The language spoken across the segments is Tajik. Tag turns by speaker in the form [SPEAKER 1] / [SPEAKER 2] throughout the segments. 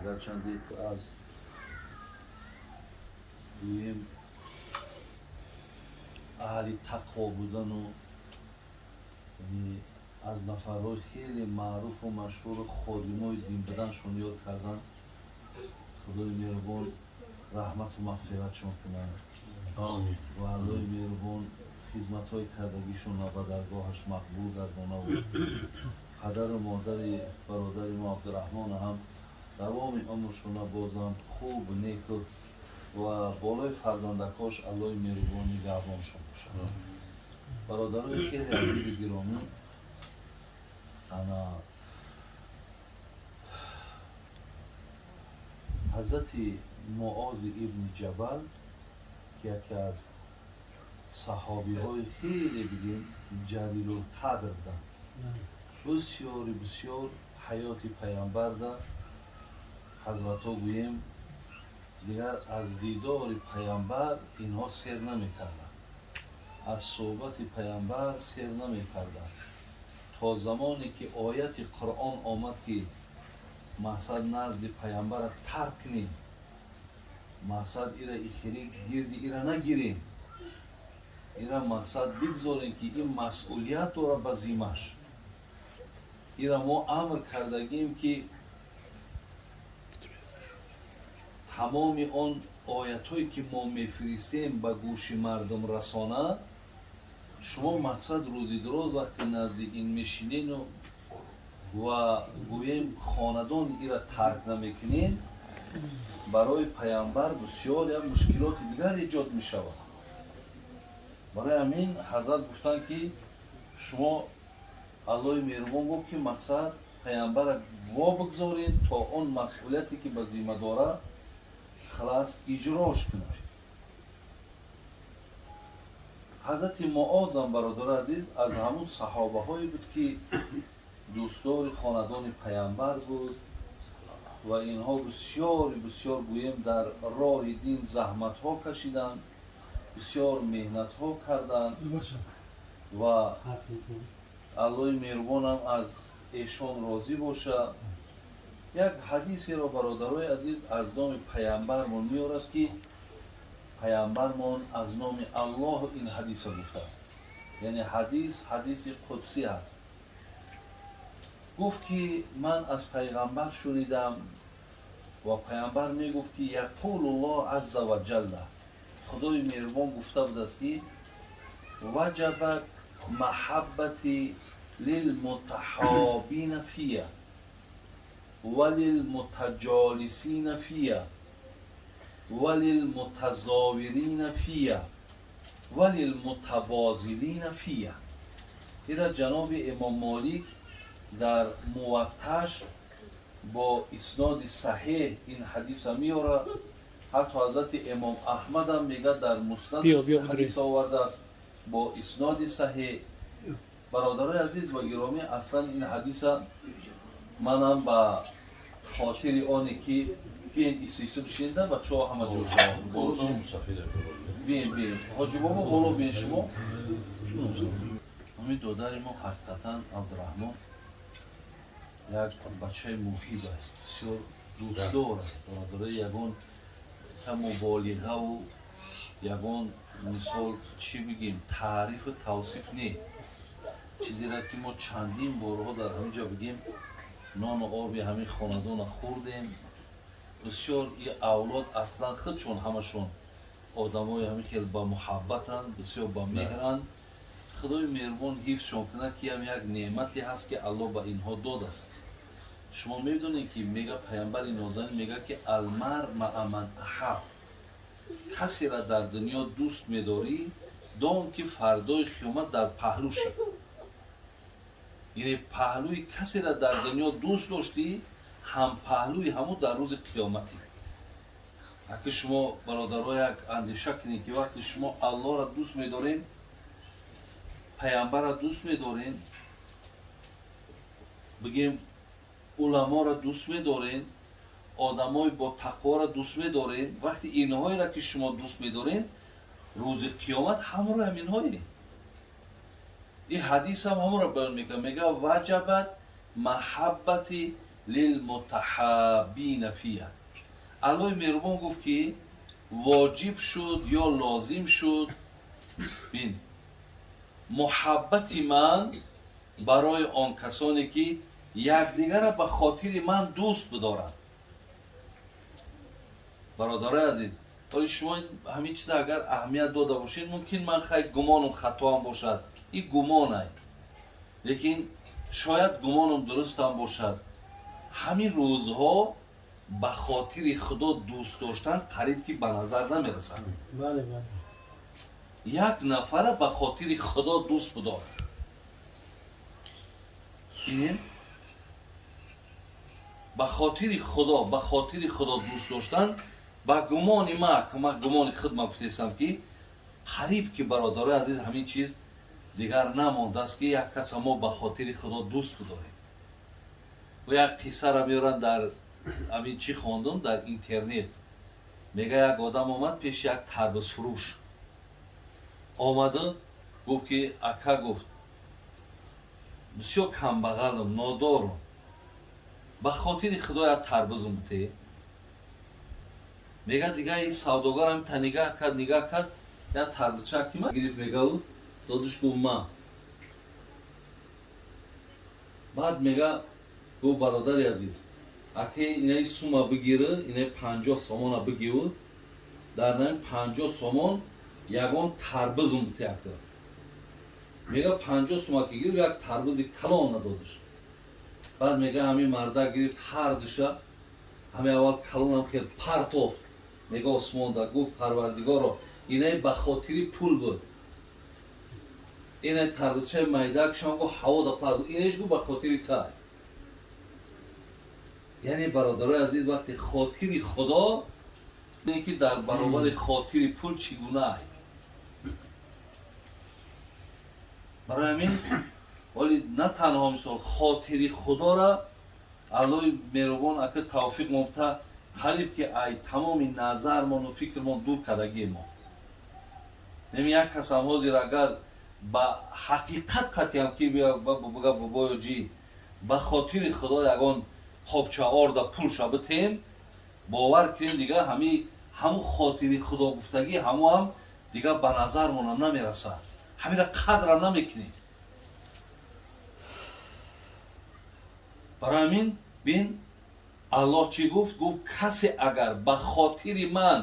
[SPEAKER 1] Агарчанди аз гӯем аҳли тақво будану аз нафарҳои хеле маъруфу машҳуру ходимои дин буданшон ёд кардан. Худои меҳрубон раҳмату мағфиратшон кунад ва Аллоҳи меҳрубон хизматҳои кардагишонро ба даргоҳаш мақбул гардонаву падару модари бародари мо Абдураҳмона ҳам давоми умршона бозам хуб неку ва болои фарзандакош Аллоҳи меҳрубон нигаҳбоншон бошад. Бародарои хеле азизи гиромӣ, ана ҳазрати Муози ибни Ҷабал, ки яке аз саҳобиҳои хеле бигем ҷалилулқадр буданд, бисёри бисёр ҳаёти паямбарда ҳазратҳо гӯем дигар аз дидори паямбар инҳо сер намекарданд, аз суҳбати паямбар сер намекарданд. То замоне ки ояти Қуръон омад, ки мақсад назди паямбара тарк кунем, мақсад ира ихири гирди ира нагирем, ира мақсад бигзорем, ки ин масъулият дора ба зимаш. Ира мо амр кардагим, ки тамоми он оятҳое ки мо мефиристем ба гӯши мардум расонад, шумо мақсад рӯзи дуроз вақте назди ин мешинену ва гӯем хонадони ира тарк намекунем, барои паямбар бисёр як мушкилоти дигар эҷод мешавад. Барои ҳамин ҳазрат гуфтанд, ки шумо Аллоҳи меҳрубон гуфт, ки мақсад паямбара во бигзоред, то он масъулияте ки ба зимма дорад халас иҷрош кунад. Ҳазрати Муозам, бародари азиз, аз ҳамун саҳобаҳое буд, ки дӯстдори хонадони паямбар буд ва инҳо бисёри бисёр гӯем дар роҳи дин заҳматҳо кашиданд, бисёр меҳнатҳо карданд ва Аллоҳи меҳрубонам аз эшон розӣ бошад. Як ҳадисеро, бародарои азиз, аз номи паямбармон меорад, ки паямбармон аз номи Аллоҳ ин ҳадисро гуфтааст. Яъне ҳадис ҳадиси қудсӣ аст. Гуфт, ки ман аз пайғамбар шунидам ва пайғамбар мегуфт, ки яқулуллоҳ азза ва ҷалла, Худои меҳрубон гуфта будааст, ки ваҷабат маҳаббати лилмутаҳобина фия ва лилмутаҷолисина фия ва лилмутазовирина фия ва лилмутабозилина фия. Ира ҷаноби Имом Молик дар Муватташ бо исноди саҳеҳ ин ҳадиса меорад. Ҳатто ҳазрати Имом Аҳмадам мегӯяд, дар Муснад ҳадис овардааст бо исноди саҳеҳ. Бародарои азиз ва гиромӣ, аслан ин ҳадиса манам ба хотири оне ки биен исиси бишинида, бачаҳо ҳама ҷо шаванд. Биен, биен, ҳоҷи бобо, боло биен шумо. Ҳамин додари мо ҳақиқатан Абдураҳмон як бачаи муҳиб аст, бисёр дӯстдор аст. Бародарои, ягон та муболиғаву ягон мисол чӣ бигем, таърифу тавсиф не, чизеро ки мо чандин борҳо дар ҳамин ҷо бигем нону оби ҳамин хонадона хӯрдем. Бисёр и авлод аслан худшон ҳамашон одамои ҳамин хел ба муҳаббатанд, бисёр ба меҳранд. Худои меҳрубон ҳифзшон кунад, ки ҳам як неъмате ҳаст, ки Аллоҳ ба инҳо додааст. Шумо медонед, ки мега паямбари нозанин мега, ки алмар маа ман аҳаб, касеро дар дунё дӯст медорӣ, дон ки фардои қиёмат дар паҳлӯ шид. Яъне паҳлӯи касеро дар дунё дӯст доштӣ, ҳам паҳлӯи ҳамун дар рӯзи қиёматӣ. Аки шумо, бародаро, як андеша кунед, ки вақте шумо Аллоҳро дӯст медоред, паямбарро дӯст медоред, бигем уламоро дӯст медоред, одамои бо тақворо дӯст медоред, вақти инҳоеро ки шумо дӯст медоред, рӯзи қиёмат ҳамроҳи ҳаминҳое. Ин ҳадис ҳам ҳамонро баён мекунад, мегӯяд ваҷабат маҳаббати лилмутаҳаббина фия. Аллоҳи меҳрубон гуфт ки воҷиб шуд ё лозим шуд, бин, муҳаббати ман барои он касоне ки якдигарро ба хотири ман дӯст бидоранд. Бародарои азиз, ҳоли шумо ҳамин чиза агар аҳамият дода бошед, мумкин ман хай гумонум хатоам бошад, ин гумонай, лекин шояд гумонум дурустам бошад. Ҳамин рӯзҳо ба хотири Худо дӯст доштан қариб ки ба назар намерасад. Як нафара ба хотири Худо дӯст бидорад. Бинед, ба хотири Худо, ба хотири Худо дӯст доштан, ба гумони ма, ма гумони худ ма гуфтесам ки қариб ки бародарои азиз ҳамин чиз дигар намондааст ки як каса мо ба хотири Худо дӯст бидорем. Ва як қиссаро меоранд дар ҳамин чӣ хондум дар интернет. Мега як одам омад пеши як тарбузфурӯш. Омаду гуфт ки ака, гуфт, бисёр камбағалам, нодорам, ба хотири Худо як тарбузм бите. Мега дига ин савдогарам та нигаҳ кард, нигаҳ кард, як тарбузча ки ма гирифт, мега ӯ додуш, гуфт ма. Баъд мега гуфт, бародари азиз, аке, инаи сума бигирӣ, инаи 50 сомона бигиру, дар наи 50 сомон ягон тарбузм бите ака. Мега 50 сума ки гирифт, як тарбузи калон надодуш. Баъд мега ҳамин марда гирифт ҳар душа, ҳамин аввал калонам хел партофт, мега осмонда, гуфт, Парвардигоро, инаи ба хотири пул буд, инаи тарбузчаи майдакшам, гуфт, ҳаво да партофт, инаиш, гуфт, ба хотири тай. Яъне бародарои азиз, вақте хотири Худо ки дар баробари хотири пул чӣ гуна ай. Барои ҳамин вале на танҳо мисол хотири Худора Аллоҳи меҳрубон ака тавфиқ мобта, қариб ки ай тамоми назармону фикрмон дур кардагии мо. Неми як касам ҳозир агар ба ҳақиқат қатиам ки буга бобоё ҷи, ба хотири Худо ягон қобча орда пулша битем, бовар кунем, дига ҳами ҳаму хотири Худо гуфтагӣ ҳаму ҳам дига ба назармонам намерасад, ҳамира қадрам намекунем. Барои ҳамин бин, Аллоҳ чӣ гуфт? Гуфт, касе агар ба хотири ман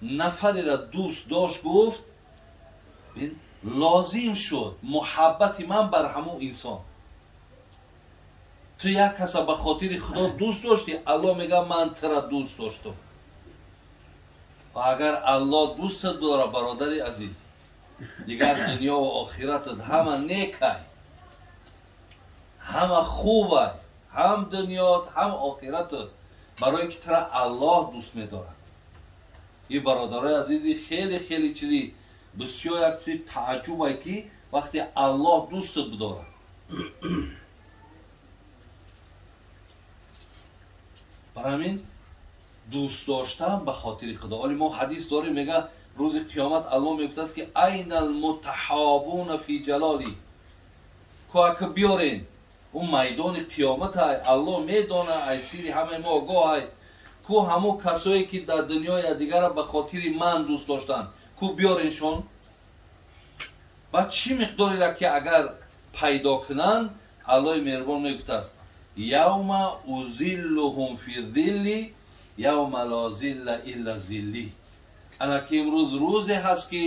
[SPEAKER 1] нафареро дӯст дошт, гуфт, бин, лозим шуд муҳаббати ман бар ҳамун инсон. Ту як каса ба хотири Худо дӯст доштӣ, Аллоҳ мега, ман тура дӯст доштум. Ва агар Аллоҳ дӯстат дора, бародари азиз, дигар дунё ва охиратат ҳама некай, ҳама хубай, ҳам дунёт, ҳам охиратат, барое ки тура Аллоҳ дӯст медорад. Ин бародарои азизи, хеле хеле чизи бисёр як чизи тааҷҷубай ки вақте Аллоҳ дӯстат бидорад. Барои ҳамин дӯст доштан ба хотири Худо. Оли мо ҳадис дорем, мега рӯзи қиёмат Аллоҳ мегуфтааст ки айна алмутаҳобуна фи ҷалоли, ко ака биёрен ӯ майдони қиёмат ай, Аллоҳ медона, ай сири ҳамаи мо огоҳ ай, ку ҳамун касое ки дар дунё якдигарро ба хотири ман дӯст доштанд, ку биёреншон. Ба чӣ миқдореро ки агар пайдо кунанд, Аллоҳи меҳрубон мегуфтааст, явма узиллуҳум фи зилли явма ла зилла илла зилли. Ана ки имрӯз рӯзе ҳаст ки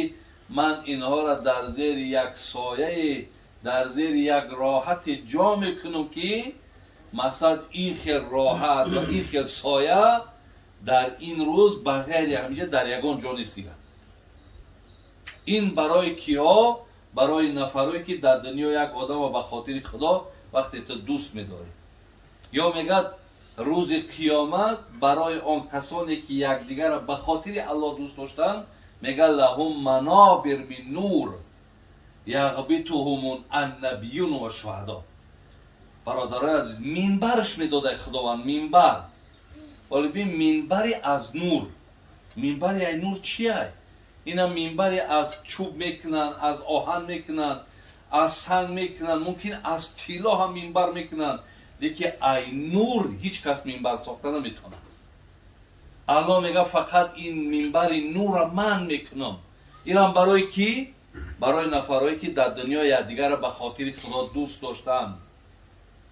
[SPEAKER 1] ман инҳоро дар зери як сояе, дар зери як роҳате ҷо мекунам ки мақсад ин хел роҳат ва ин хел соя дар ин рӯз ба ғайри ҳаминҷа дар ягон ҷо нест дигар. Ин барои киҳо? Барои нафарое ки дар дунё як одамро ба хотири Худо вақте ту дӯст медорӣ. Ё мегӯяд рӯзи қиёмат барои он касоне ки якдигарро ба хотири Аллоҳ дӯст доштанд, мегӯяд лаҳум манобир мин нур яғбитуҳум аннабиюн ва шуҳадо. Бародарои азиз, минбарш медодай Худованд, минбар. Вале бин, минбари аз нур. Минбари ай нур чи ай? Ина минбари аз чӯб мекунанд, аз оҳан мекунанд, аз санг мекунанд, мумкин аз тилло ҳам минбар мекунанд. Лекин ай нур ҳеҷ кас минбар сохта наметавонад. Аллоҳ мега фақат ин минбари нурра ман мекунам. Инам барои кӣ? Барои нафарое ки дар дунё якдигарро ба хотири Худо дӯст доштанд.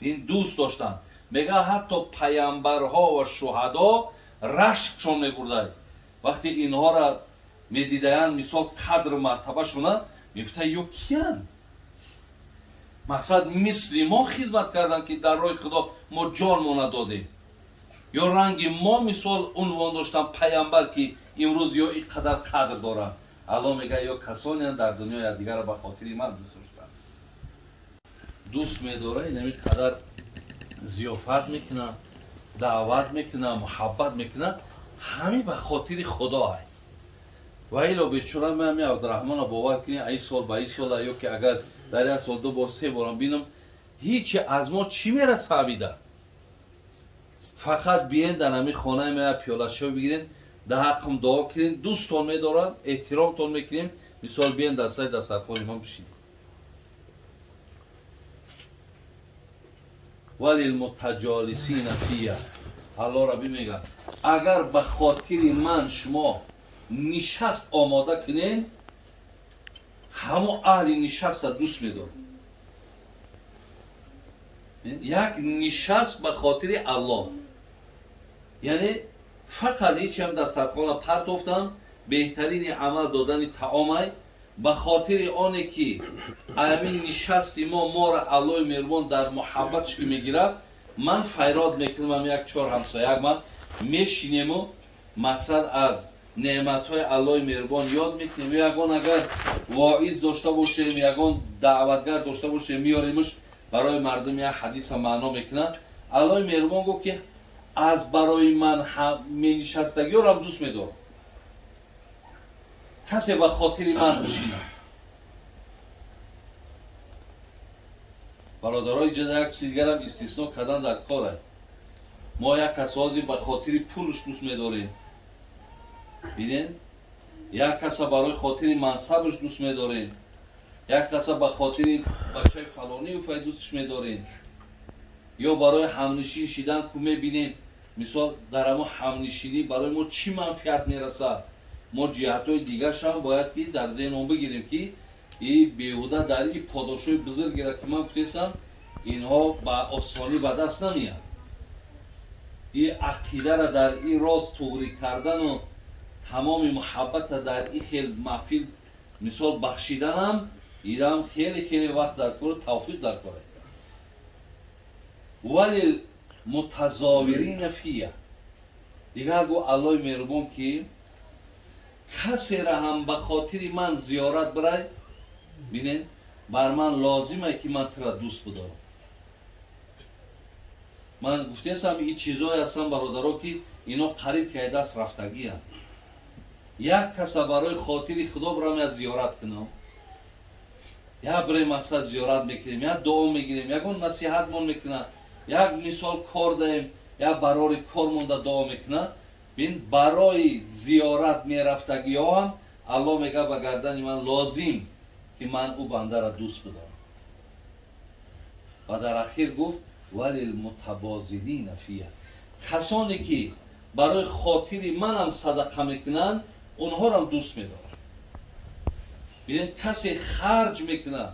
[SPEAKER 1] Ин дӯст доштанд. Мега ҳатто паямбарҳо ва шуҳадо рашкшон мебурданд. Вақте инҳоро медидаянд, мисол қадру мартабашона, мегуфтанд ё киянд? Мақсад мисли мо хизмат карданд ки дар роҳи Худо мо ҷонмона додем. Ё ранги мо мисол унвон доштанд паямбар ки имрӯз ё ин қадар қадр доранд. Аллоҳ мега ё касонеанд дар дунё якдигарро ба хотири ман дӯст доштанд. Дӯст медорад, инами қадар зиёфат мекунад, даъват мекунад, муҳаббат мекунад, ҳами ба хотири Худо ай. Ва ило бечора ман ҳами Абдураҳмонро бовар кунед, ай сол ба ин сол, ё ки агар дар як сол ду бор, се борам бинам, ҳичи аз мо чӣ мераса абида? Фақат биен дар ҳамин хонаи ма як пиёла чой бигирен, дар ҳаққам дуо кунед, дӯстон медорам, эҳтиромтон мекунем, мисол биен дар сари дастархони ман бишинед. Валилмутаҷолисина фия. Аллоҳ Рабби мегӯяд, агар ба хотири ман шумо нишаст омода кунед, ҳамо аҳли нишаста дӯст медорам. Як нишаст ба хотири Аллоҳ. Яъне фақат ҳечам дастархона партофтам, беҳтарини амал додани таомай, ба хотири оне ки ҳамин нишасти мо моро Аллоҳи меҳрубон дар муҳаббатш ки мегирад, ман файрод мекунам, як чор ҳамсояк ман мешинему мақсад аз неъматҳои Аллоҳи меҳрубон ёд мекунем. Ягон агар воиз дошта бошем, ягон даъватгар дошта бошем, меоремш барои мардум як ҳадиса маъно мекунад. Аллоҳи меҳрубон гуфт ки аз барои ман менишастагиёрам дӯст медорам. Касе ба хотири ман бишинад. Бародарои ҷада як чизи дигарам истисно кардан дар кор аст. Мо як кас ҳозир ба хотири пулш дӯст медорем. Бинед? Як каса барои хотири мансабаш дӯст медорем. Як каса ба хотири бачаи фалонӣ уфай дӯстш медорем. Ё барои ҳамнишин шидан ку мебинем, мисол дар ҳамо ҳамнишинӣ барои мо чӣ манфиат мерасад? Мо ҷиҳатҳои дигаршам бояд ки дар зеҳн он бигирем ки и беҳуда дар и подошҳои бузургеро ки ман гуфтесам, инҳо ба осонӣ ба даст намеяд. И ақидаро дар ин рост туғрӣ кардану тамоми муҳаббата дар ин хел маҳфил мисол бахшиданам, инам хеле хеле вақт дар кор, тавфиқ дар кор. Вале мутазовирина фия. Дигар гу Аллоҳи меҳрубон ки касеро ҳам ба хотири ман зиёрат бирай, бинед, бар ман лозим ай ки ман тура дӯст бидорам. Ман гуфтесам ин чизое ҳастанд бародаро ки ино қариб ки ай даст рафтагианд. Як каса барои хотири Худо бирам як зиёрат кунам, як бире мақсад зиёрат мекунем, як дуо мегирем, ягон насиҳатмон мекунад, як мисол кор даем, як барори кор монда дуо мекунад. Бин, барои зиёрат мерафтагиҳо ҳам Аллоҳ мега ба гардани ман лозим ки ман ӯ бандаро дӯст бидорам. Ва дар ахир гуфт валилмутабозилина фия. Касоне ки барои хотири манам садақа мекунанд, онҳорам дӯст медорам. Бинед, касе харҷ мекунад,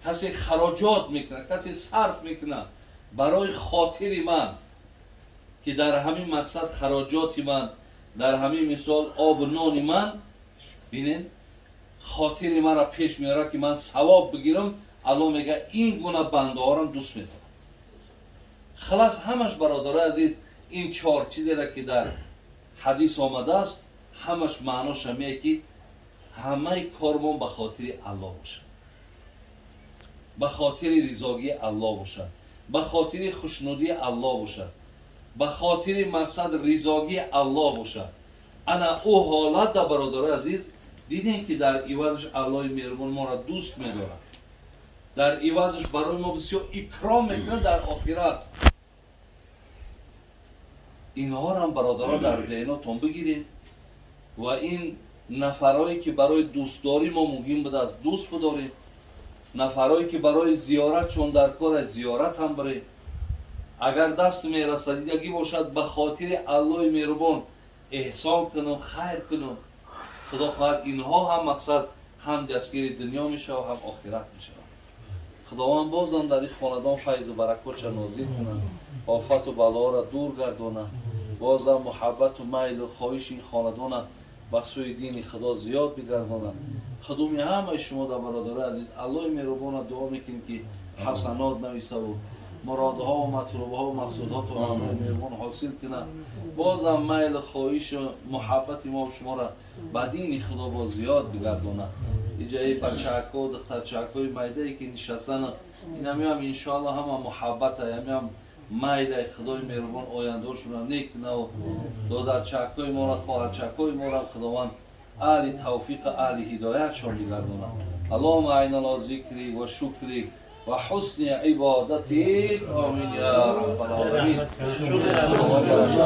[SPEAKER 1] касе хароҷот мекунад, касе сарф мекунад барои хотири ман, ки дар ҳамин мақсад хароҷоти ман, дар ҳамин мисол обу нони ман, бинед, хотири маро пеш меорад ки ман савоб бигирам, Аллоҳ мега ин гуна бандаҳорам дӯст медорам. Халас ҳамаш бародарои азиз, ин чор чизеро ки дар ҳадис омадааст, ҳамаш маънош ҳамее ки ҳамаи кормон ба хотири Аллоҳ бошад, ба хотири ризогии Аллоҳ бошад, ба хотири хушнудии Аллоҳ бошад, ба хотири мақсад ризогии Аллоҳ бошад. Ана ӯ ҳолатда бародарои азиз дидем ки дар ивазаш Аллоҳи меҳрубон моро дӯст медорад, дар ивазаш барои мо бисёр икром мекунад дар охират. Инҳорам бародаро дар зеҳнотон бигиред ва ин нафарое ки барои дӯстдорӣ мо муҳим будааст дӯст бидоред, нафарое ки барои зиёрат чун дар кор аст зиёрат ҳам биред. Агар даст мерасадидагӣ бошад, ба хотири Аллоҳи меҳрубон эҳсон кунам, хайр кунам. Худо хоҳад, инҳо ҳам мақсад ҳам дастгири дунё мешавад, ҳам охират мешавад. Худованд бозам дар ин хонадон файзу баракотша нозил кунад, офату балоро дур гардонад, бозам муҳаббату майлу хоҳиши ин хонадона ба сӯи дини Худо зиёд бигардонад. Худуми ҳамаи шумо да, бародарои азиз, Аллоҳи меҳрубона дуо мекунем, ки ҳасанот нависаву муродҳову матлубҳову мақсудҳото Аллоҳи меҳрубон ҳосил кунад, бозам майлу хоҳишу муҳаббати мо шуморо ба дини Худо боз зиёд бигардонад. Иҷаи бачаакҳо, духтарчаакҳои майдае ки нишастану инамиам, иншоалло, ҳама муҳаббата, ҳамиам майлай. Худои меҳрубон ояндаошонро нек кунаву додарчаакҳои моро, хоҳарчаакҳои моро Худованд аҳли тавфиқа, аҳли ҳидоятшон бигардонад. Аллоҳума аинна ала зикри ва шукри ва ҳусни ибодатик. Омин я раббал оламин.